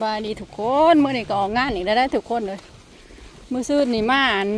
ສະບາຍດີທຸກຄົນ ມື້ນີ້ກໍອອກງານອີກແລ້ວເດີທຸກຄົນເອີຍ. ມື້ຊືນນີ້ມາ ອັນ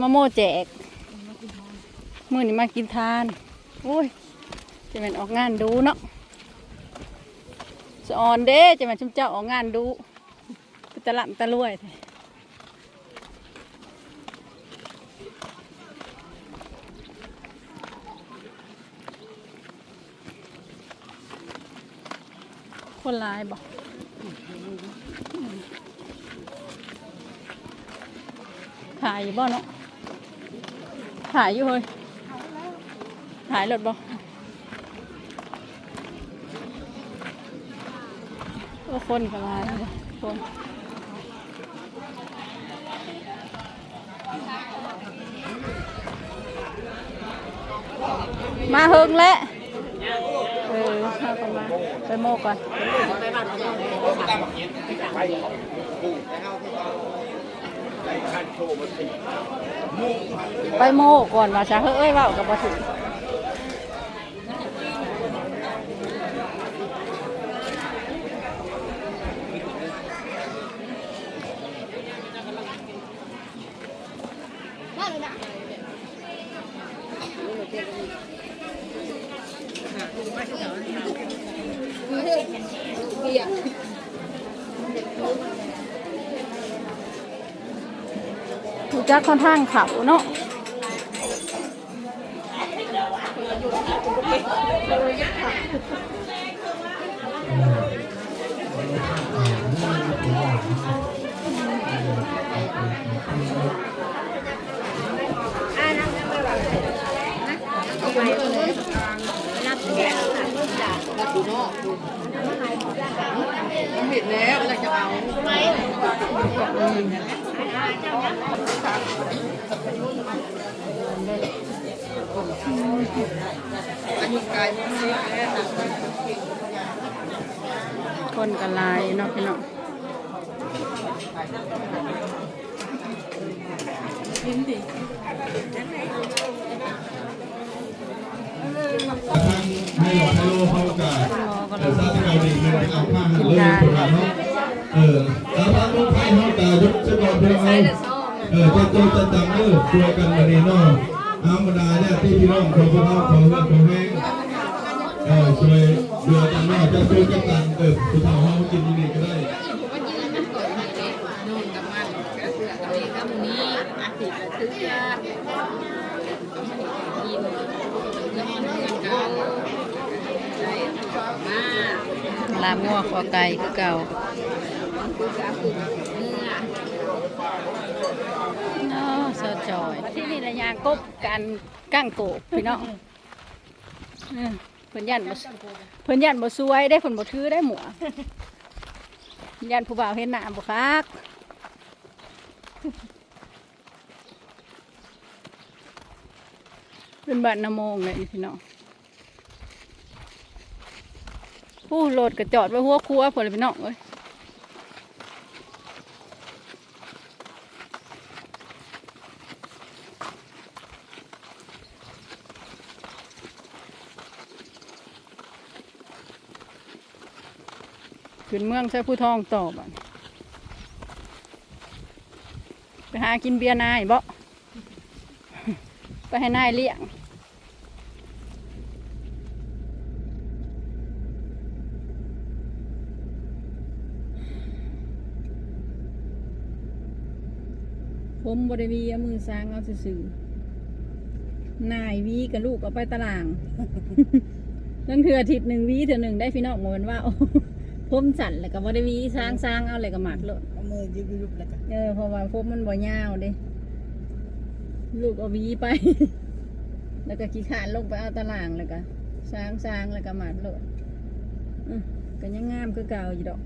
ມາໂມແຈກ ມື້ນີ້ມາກິນທານ. ໂອ້ຍ ຈະແມ່ນອອກງານດຸເນາະ ສະອອນເດ້ ຈະແມ່ນຊຸມເຈົ້າອອກງານດຸ ເປັນຕາລ່ຳຕາລວຍແທ້. ຄົນຫຼາຍບໍ່? ຖ່າຍຢູ່ບໍ່ເນາະ? ຖ່າຍຢູ່ເຮີ້ຍ ຖ່າຍໂລດບໍ່? ໂອ້ ຄົນກໍຫຼາຍເດ້ ຄົນ ມາເຫິງແລ້ວ ເອີ ເຮົາກໍມາ ໄປໂມກ່ອນ. ໄປໂມກ່ອນວ່າຊະ ເຮີ້ຍ ເວົ້າກໍບໍ່ຖືກ. ຮູ້ຈັກເຂົ້າທາງເຂົ້າເນາະ. ຄົນກໍຫຼາຍເນາະ ພີ່ນ້ອງ. ທາງໄຮຫຼອກໄຮໂລເຮົາກະ ເອີ ຊາວເຈົ້ານີ້ເພິ່ນໄປເອົາຄ່າຫັ້ນເລີຍ ເພິ່ນວ່າເນາະ. ເອີ ແຕ່ທາງເມືອງໄທເຮົາກະຢຸດຊະກ່ອນ ພີ່ນ້ອງເອີຍ. ເອີ ຈັດໂຕະຈັດຈັ່ງເດີ ຊ່ວຍກັນບັດນີ້ເນາະ. ເອົາ ບັນດາຍາດຕິພີ່ນ້ອງຂອງພວກເຮົາ ຂໍແຮງ ເອີ ຊ່ວຍເຫຼືອກັນເນາະ ຈັດໂຕະຈັດຕັ່ງ. ເອີ ຜູ້ເຖົ້າເຮົາກິນຢູ່ນີ້ກໍໄດ້. ລາບງົວຂົ້ວໄກ່ຄືເກົ່າ. ເນາະ ຊາວຈອຍ ທີ່ນີ້ລະຍ່າງກົບກັນກ້າງໂກກ ພີ່ນ້ອງ. ເອີ ເພິ່ນຢ້ານບໍ່ ເພິ່ນຢ້ານບໍ່ສວຍເດ້ ເພິ່ນບໍ່ຖືໄດ້ໝວກ ຢ້ານຜູ້ບ່າວເຫັນໜ້າບໍ່ຄັກ. ເປັນບ້ານນາໂມງເລີຍພີ່ນ້ອງ. ໂອ້ ລົດກໍຈອດໄວ້ຫົວຄົວພຸ້ນລະພີ່ນ້ອງເອີຍ. ຂຶ້ນເມືອງໄຊພູທອງຕໍ່ບາດນີ້. ໄປຫາກິນເບຍນາຍບໍ? ໄປໃຫ້ນາຍລ້ຽງ. ຜົມບໍ່ໄດ້ຫວີ ເອົາມືສ້າງເອົາຊື່ໆ. ນາຍຫວີກະລູກເອົາໄປຕະຫຼາງ. ລາງເທື່ອອາທິດໜຶ່ງຫວີເທື່ອໜຶ່ງໄດ້ພີ່ນ້ອງ ບໍ່ແມ່ນເວົ້າ. ຜົມສັ້ນແລ້ວກໍບໍ່ໄດ້ຫວີ ສ້າງໆ ເອົາແລ້ວກໍມັດໂລດ. ເອົາມືຢຸບໆ ແລ້ວກໍ ເອີ ເພາະວ່າຜົມມັນບໍ່ຍາວເດ້ ລູກເອົາຫວີໄປ ແລ້ວກໍຂີ້ຄ້ານລົງໄປເອົາຕາລ່າງ ແລ້ວກໍສ້າງໆ ແລ້ວກໍມັດໂລດ. ອື ກໍຍັງງາມຄືເກົ່າຢູ່ດອກ.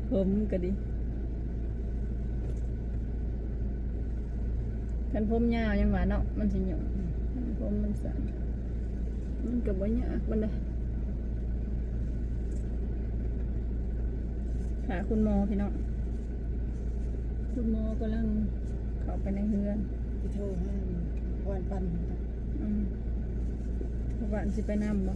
ຜົມກໍດີ ຄັນຜົມຍາວຍັງວ່າເນາະ ມັນຊິຫຍຸ້ງ. ຜົມມັນສັ້ນ ມັນກໍບໍ່ຍາກປານໃດ. ຖ້າຄຸນໝໍພີ່ນ້ອງ ຄຸນໝໍກຳລັງເຂົ້າໄປໃນເຮືອນ. ໄປໂທຫາ ອືມ ພໍ່ບ້ານຊິໄປນຳບໍ່?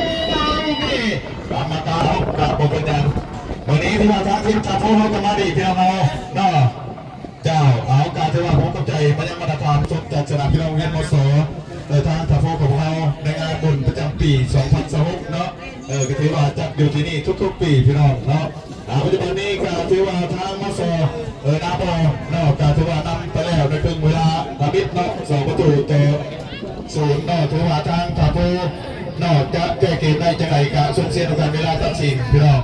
ມາລູກນີ້ ກຳມະການເຮົາກະບໍ່ເປັນຫຍັງ. ມື້ນີ້ຖືວ່າທາງທີມຊາວໂພເຮົາກະມາດີພີ່ນ້ອງເຮົາເນາະ. ເຈົ້າ ເອົາ ກະຖືວ່າຂໍຂອບໃຈມາຍັງບັນດາທ່ານຜູ້ຊົມຈາກສະໜາມພີ່ນ້ອງໂຮງຮຽນ ມສ ເອີ ທາງຊາວໂພຂອງພວກເຮົາໃນງານບຸນປະຈຳປີສອງພັນຊາວຫົກເນາະ. ເອີ ກະຖືວ່າຈັດຢູ່ທີ່ນີ້ທຸກໆປີພີ່ນ້ອງເນາະ. ອາ ປັດຈຸບັນນີ້ກະຖືວ່າທາງ ມສ ເອີ ນາບໍເນາະ ກະຖືວ່ານຳໄປແລ້ວໃນເຄິ່ງເວລາທຳອິດເນາະ ສອງປະຕູຕໍ່ສູນເນາະ. ຖືວ່າທາງຊາວໂພເນາະ ຈະແກ້ເກມໄດ້ຈັ່ງໃດກະສົ່ງເສຍນຳກັນເວລາຕັດສິນພີ່ນ້ອງ.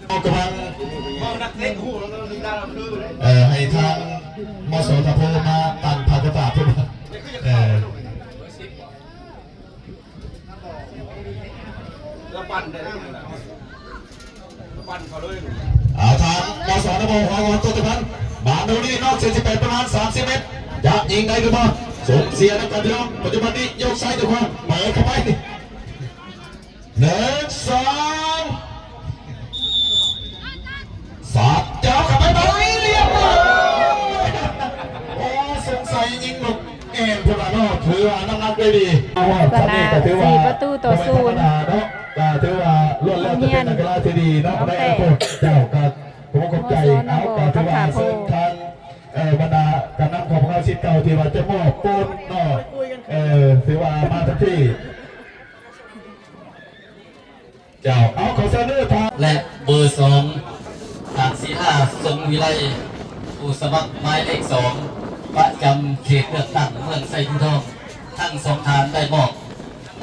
ເຮົາກຳລັງ ເອີ ໃຫ້ທາງ ມສ ທາໂພມາຕັ້ງພາກກະປາດເພິ່ນ ເອີ ລະປັ່ນໄດ້ລະປັ່ນເຂົາເລີຍ. ເອົາ ທາງ ມສ ນະໂມ ເອົາຕົວຈະພັນ ບານດວງນີ້ນອກເຂດສິບແປດ ປະມານສາມສິບແມັດ ຈະຍິງໄດ້ຫຼືບໍ່? ສົ່ງເສຍນຳກັນພີ່ນ້ອງ. ປັດຈຸບັນນີ້ຍົກຊ້າຍຍົກຂວາ ເປີດເຂົ້າໄປ ໜຶ່ງ ສອງ ສາດເຈົ້າເຂົ້າໄປ ບາວລີ ລຽບຮ້ອຍ. ໂອ້ ສົງໄສຍິງລູກແອນພຸ້ນລະເນາະ ຖືວ່ານ້ຳໜັກໄດ້ດີ. ຊະນະສີ່ປະຕູຕໍ່ສູນ ກະຖືວ່າລ້ວນແລ້ວແຕ່ເປັນນັກກິລາທີ່ດີເນາະ ໃນອະນາຄົດ. ເຈົ້າ ກະຂໍຂອບໃຈ ເອົາ ກະຖືວ່າເຊີນທາງ ເອີ ບັນດາການນຳຂອງພວກເຮົາ ສິດເກົ່າ ທີ່ວ່າຈະມອບໂປນເນາະ ເອີ ຖືວ່າມາທັນທີ. ເຈົ້າ ເອົາ ຂໍສະເໜີທ່ານ ແລະ ເບີສອງ ທ່ານສີທາ ສົງວິໄລ ຜູ້ສະໝັກໝາຍເລກສອງ ປະຈຳເຂດເລືອກຕັ້ງເມືອງໄຊພູທອງ. ທັງສອງທ່ານໄດ້ມອບ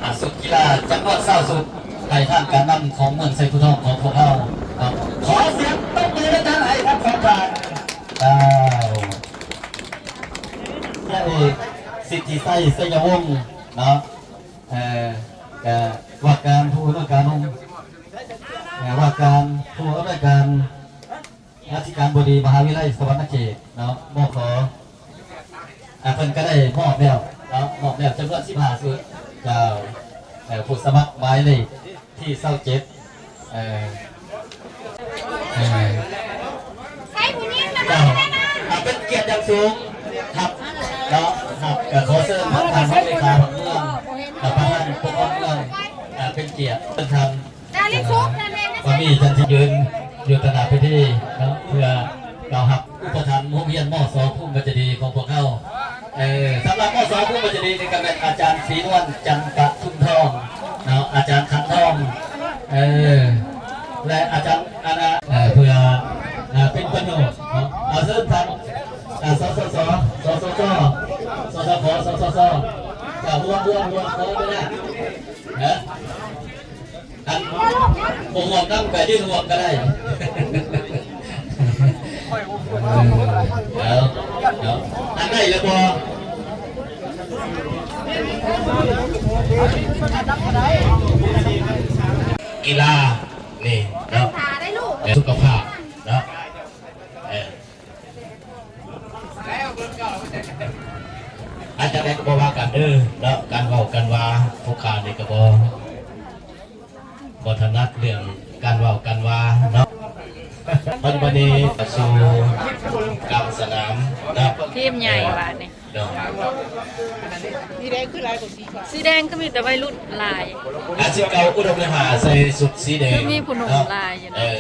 ອາ ຊຸດກິລາຈຳນວນຊາວຊຸດ ໃຫ້ທາງການນຳຂອງເມືອງໄຊພູທອງຂອງພວກເຮົາເນາະ. ຂໍສຽງຕົບມືດັງໆໃຫ້ທັງສອງທ່ານ. ເຈົ້າ ພັນເອກ ສິດທິໄຊ ໄຊຍະວົງ ເນາະ ເອີ ກະວ່າການຜູ້ອຳນວຍການ ເອີ ວ່າການຜູ້ອຳນວຍການ ອະທິການບໍດີມະຫາວິທະຍາໄລສະຫວັນນະເຂດເນາະ ມຂ ອາ ເພິ່ນກະໄດ້ມອບແລ້ວເນາະ ມອບແລ້ວຈຳນວນສິບຫ້າຊຸດ. ເຈົ້າ ເອີ ຜູ້ສະໝັກໝາຍເລກທີຊາວເຈັດ ເອີ ເອີ ເຈົ້າ ອາ ເປັນກຽດຢ່າງສູງ ຮັບເນາະ ຮັບ ກະຂໍເຊີນທ່ານຮອງເລຂາພັກເມືອງ ແລະ ປະທານປົກຄອງເມືອງ ຍ ທ່ານ ດາລິສຸກ ວ່າມີທ່ານທີ່ຢືນຢູ່ຕໍ່ໜ້າເວທີເນາະ ເພື່ອຕ້ອນຮັບອຸປະຖຳໂຮງຮຽນ ມສ ພູມວັດຈະດີຂອງພວກເຮົາ. ເອີ ສຳລັບ ມສ ພູມວັດຈະດີນີ້ ກໍແມ່ນອາຈານສີນວນ ຈັນປະທຸມທອງເນາະ ອາຈານຂັນທອງ ເອີ ແລະ ອາຈານ ອັນນ່າ ເອີ ເພື່ອ ເອີ ເປັນປະໂຫຍດເນາະ. ເອົາ ເຊີນທ່ານ ເອີ ສສສ ສສຈ ສສຂ ສສຊ ຈະຮ່ວມ ຮ່ວມ ຮ່ວມ ຂໍໄປນະ ເອີ ອັນ ບໍ່ຮ່ວມນຳກໍຢືນຮ່ວມກໍໄດ້. ເອີ ເອົາ ເອົາ ອັນໃດລະບໍ່? ກິລານີ້ເນາະ ແລະ ສຸຂະພາບເນາະ ເອີ ອັນຈັ່ງໃດກໍບໍ່ວ່າກັນເດີເນາະ ການເວົ້າການວ່າ ຜູ້ຂ້ານີ້ກໍບໍ່ ບໍ່ຖະໜັດເລື່ອງການເວົ້າການວ່າເນາະ. ບັດ ບັດນີ້ເຂົ້າສູ່ກາງສະໜາມເນາະ ທີມໃຫຍ່ບາດນີ້ເນາະ ສີແດງຄືຫຼາຍກວ່າສີຂາວ ສີແດງຄືມີແຕ່ໄວລຸ້ນຫຼາຍ. ອາ ສິບເກົ້າ ອຸດົມນາຫາ ໃສ່ຊຸດສີແດງ ຄືມີຜູ້ໜຸ່ມຫຼາຍຢູ່ເນາະ ເນາະ ເອີ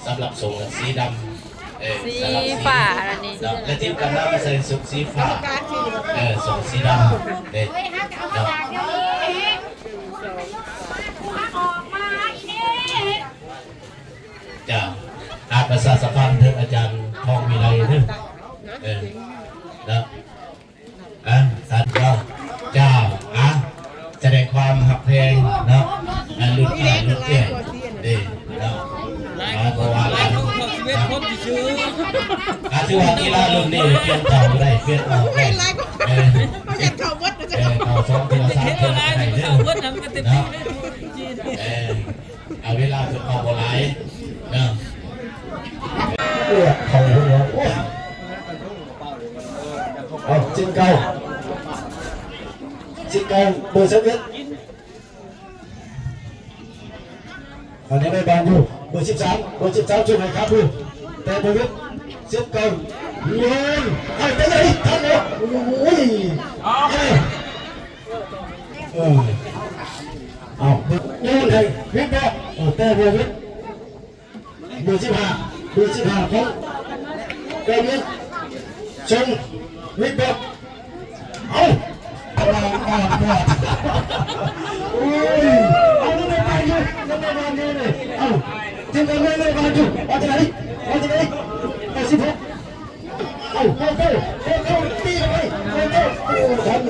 ສຳລັບຊົງສີດຳ ເອີ ສະຫຼັບສີຟ້າອັນນີ້ເນາະ ແລະ ທີມການນຳໃສ່ຊຸດສີຟ້າ ເອີ ຊົງສີດຳເດ້ເນາະ. ເຈົ້າ ອາ ປະຊາສຳພັນເຖິງອາຈານທອງວິໄລເດີ ເອີ ເນາະ ອາ ສາທຸເນາະ ເຈົ້າ ອາ ສະແດງຄວາມຮັກແພງເນາະ ອາ ລຸ້ນອ້າຍລຸ້ນເອື້ອຍເດ້ເນາະ ອາ ບໍ່ວ່າກັນ ອາ ຖືວ່າກິລາລຸ້ນນີ້ປ່ຽນເຂົ້າໄດ້ ປ່ຽນອອກໄດ້ ເອີ ເອີ ເຂົ້າສອງເທື່ອສາມເທື່ອໄດ້ເດີເນາະ ເອີ. ເອົາ ເວລາເພິ່ນເວົ້າບໍ່ຫຼາຍເນາະ ເລືອດເຂົ້າຫົວ ໂອ້ຍ ເອົາ ສິບເກົ້າ ສິບເກົ້າ ເບີສິບເອັດ ອັນນີ້ໄດ້ບານຢູ່ ເບີສິບສາມ ເບີສິບສາມ ຊ່ວຍໃຫ້ຄັບຢູ່ ແຕ່ບໍ່ເວັດ ສິບເກົ້າ ໂຍນ ເອົາ ໄປເລີຍ ທັນແລ້ວ ໂອ້ຍ ເອີ ເອົາ ໂຍນໃຫ້ວິດບອກ ເອີ ແຕ່ບໍ່ວິດ ເບີສິບຫ້າ ເບີສິບຫ້າ ຂອງກອງເງິນ ສົ່ງວິດບອກ ເອົາ ໂອ້ຍ ເອົາ ໄດ້ບານຢູ່ ໄດ້ບານຢູ່ ເອົາ ເຈັບໄດ້ ໄດ້ບານຢູ່ ວ່າຈັ່ງໃດ ວ່າຈັ່ງໃດ ແປດສິບຫົກ ເອົາ ໂກໂກ້ ໂກໂກ້ ຕີເຂົ້າໄປ ໂກໂກ້ ໂອ້ ທັນ